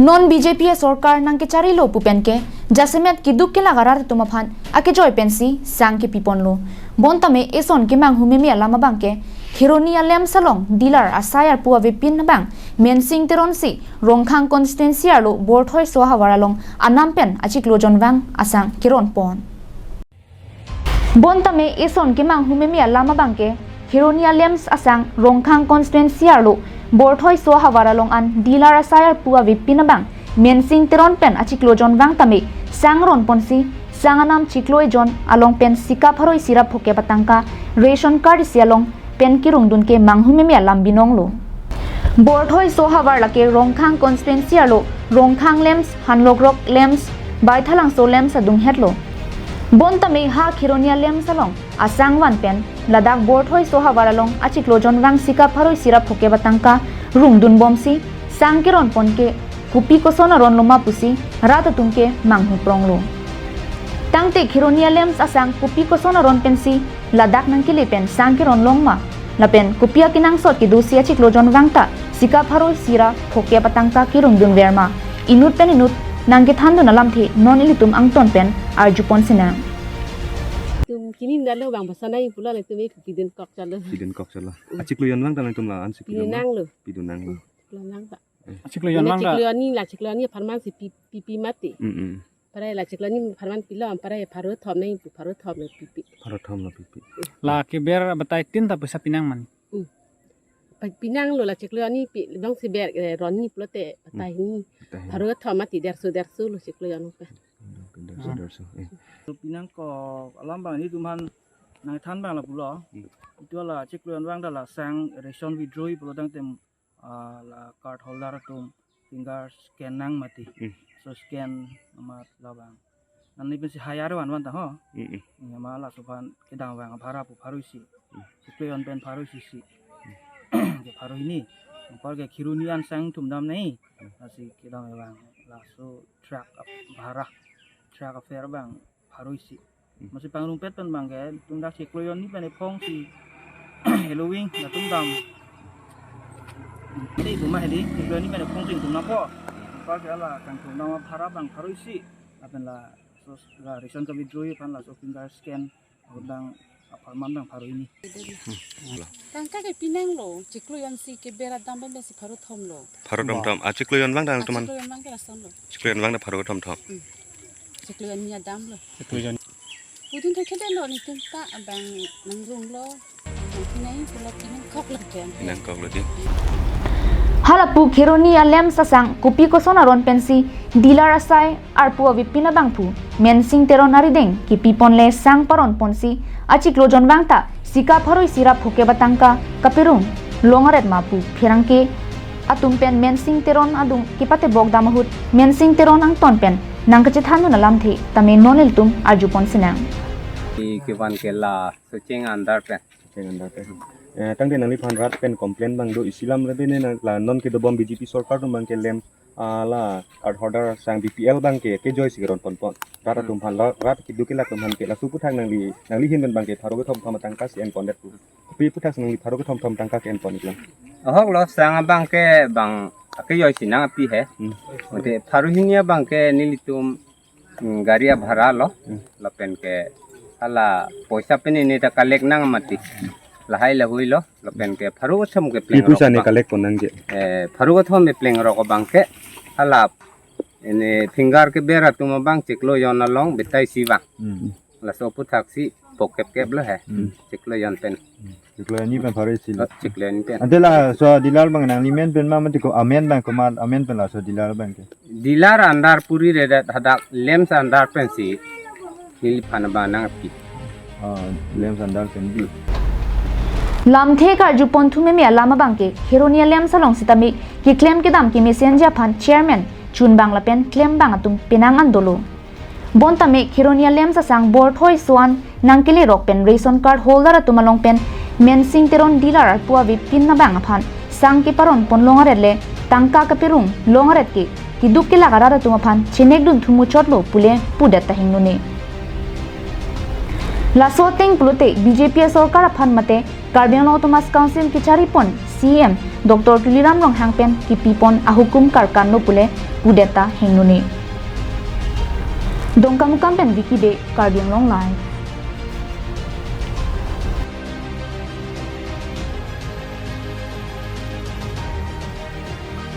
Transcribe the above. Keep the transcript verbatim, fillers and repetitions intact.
Non B J P asorkar nangkecharilo pu pen ke, jasemet keduk kelak arat atum aphan akejoi pensi sang kepiponlo. Bontame eson kemanghu meme alam abang ke, Kheroni a-LAMPS along dealer asai arpu avepin abang Mensing Teron si Rongkhang constituency arlo Borthoi so ahavar along anam pen achiklo jonvang asang keronpon. Bontame eson kemanghu meme alam abang ke, Kheroni a-LAMPS asang Rongkhang constituency arlo Borthoi so ahavar along an dealer asai arpu avepin abang Mensing Teron pen achiklo jonvang tame sang ronponsi sang anam chiklo ejon along pen sika pharo isi ra phokep atangka ration card isi along pen kerungdun ke manghu meme alam binonglo. Borthoi so ahavar lake Rongkhang constituency arlo Rongkhang LAMPS, Hanlokrok LAMPS, Baithalangso LAMPS adunghetlo. Bontame ha Kheroni a-LAMPS along asang van pen ladak Borthoi so ahavar along achiklo jonvang sika pharo isi ra phokep atangka rungdunbomsi sang keronpon ke kopi koson aron loma pusi rat atum ke manghu pronglo. Tangte Kheroni a-LAMPS asang kopi koson aron pensi ladak nangkele pen sang keron longma, lapen kopi akenangsot kedosi achiklo jonvang ta sika pharo isi ra phokep atangka kerungdunverma, inut pen inut nangkethandun alamthe non ilitum angton pen arjupon sinang. Tum kini nalo bang basa nai pula le tum ek pidun kok chalo. Pidun kok chalo. Achiklo jonvang ta nangtum la-an si pidun nanglo. Pidun nanglo. Chiklo jonvang ta. Chiklo jonvang ta. Chiklo ani la chiklo ani apharman si pi pi pi mati. Mm, mm. Parai la chiklo ani apharman pilo, parai pharo thom nai pu pharo thom nai pipi. Pharo thom nai pipi. La keber batai tin ta paisa pinang man. Hmm. Pa- pinanglo la chiklo ani pi dong si ber, eh, ron ni pulote batai ni. Batai ni. Pharo thom mati derso derso lo chiklo ani pe. Derso derso. Eh. To pinangkok alam bang ilitum aphan nangthan bang la pulo. Hmm. Itu la chiklo jonvang ta la sang ration withdraw pulo tangte ah, la card holder atum finger scan nang mati. Hmm. So scan amat labang. Nani pensi hire van van ta ho. Hmm, hmm. Nama laso aphan kedam vang bhara pu pharo isi. Hmm. Chiklo jon pen pharo isi si. Hmm. Ke pharo hini. Angkor ke Kheroni an sang thum dam nai. Hmm. Lasi kedam vang. Laso truck ap- bhara. Truck afare bang pharo isi. Hmm. Masi pangrumpet pen bang ke, tum dak chiklo jon ni pen ephong si, helo wing, latum dam. Te itum ma hedi, chiklo jon ni pen ephong si itum nangpo. Angkor ke la kangthum dam bhara bang pharo isi. Lapen la, so, la ration ka withdraw aphan laso finger scan, dang apharman dang pharo hini. Tangka ke pinanglo, chiklo jon si keber adam pen si pharo thom lo. Pharo thom thom. Ah, chiklo jon vang ta nangtum aphan. Chiklo jon vang ke lason lo. Chiklo jon vang ta pharo thom thom. Hmm. Chiklo jon ni adam lo. Chiklo jon. Pudun thek khede lo netum ta abang nangrung lo. Nang pinang pulo pinangkok lo ken. Pinangkok lo di. Halapu Kheroni a-LAMPS asang kopi koson aron pensi dealer asai arpu avepin abangphu Mensing Teron arideng kepiponle sang paronponsi achiklo jon vang ta sika pharo isi ra phokep atangka kaperung longaret ma pu pherangke atum pen Mensing Teron adung kepatebok dam ahut Mensing Teron angton pen nangkachethandun alamthe tame non ilitum arjupon sinang. Kevan ke la Socheng under pen. Socheng under pen. Eh, tangte nangliphan rat pen complain bang do isi lam rebe ne nang la non kedobom B J P sorkar atum bang ke LAMPS ah, la card holder sang B P L bang ke kejoi si keronponpon. Rat atum aphan la rat keduk kelak atum aphan ke laso aphuthak nangli nangli ahin pen bang ke pharo kethom thom atangka si enpondet pu. Kopi aphuthak si nangli pharo kethom thom tangka ke enpon iklang. Ahok lo sang abang ke bang akejoi si nangpi he. Hmm. Mate pharo hini abang ke nelitum mm, gari abhara lo, mm, lapen ke hala poisa pen ini ta collect nang mati. Lahai lahui lo, lapen ke pharo kethom ke pleng rok pusa ne abang. Collect pon nangji. Eh, pharo kethom ke pleng rok abang ke hala ini finger keber atum abang chiklo jon along batai isi vang. Mm. Laso aphuthak si phokep kep lo he. Mm. Chiklo jon pen. Chiklo jon ni pen pharo isi lo. Oh, chiklo jon ni pen. Ante laso dealer bang nangli men pen ma mati ko amen bang ko ma amen pen laso dealer bang ke. Dealer under puri redet hadak LAMPS under pensi neliphan abang nangpi. Ah, LAMPS under pen bi. Lamthe karjupon thu meme alam abang ke Kheroni a-LAMPS along sitame keklem kedam kemesenji aphan chairman chun bang lapen klem bang atum penang an dolo. Bontame Kheroni a-LAMPS asang Borthoi so an nangkelerok pen ration card holder atum along pen Mensing Teron dealer arpu avepin abang aphan sang keparonpon longaret le tangka kaperung longaret ke keduk kelak arat atum aphan chenekdun thu muchotlo pule pudet tahing nune. Laso ateng pulote B J P asorkar aphan mate Karbi Anglong Autonomous Council kecharipon C E M Doctor Tuliram Ronghang pen kipipon ahukum karkan lo pule pudet ta hingno ne. Dongkamukam pen Vicky Bey, Karbi Anglong Live.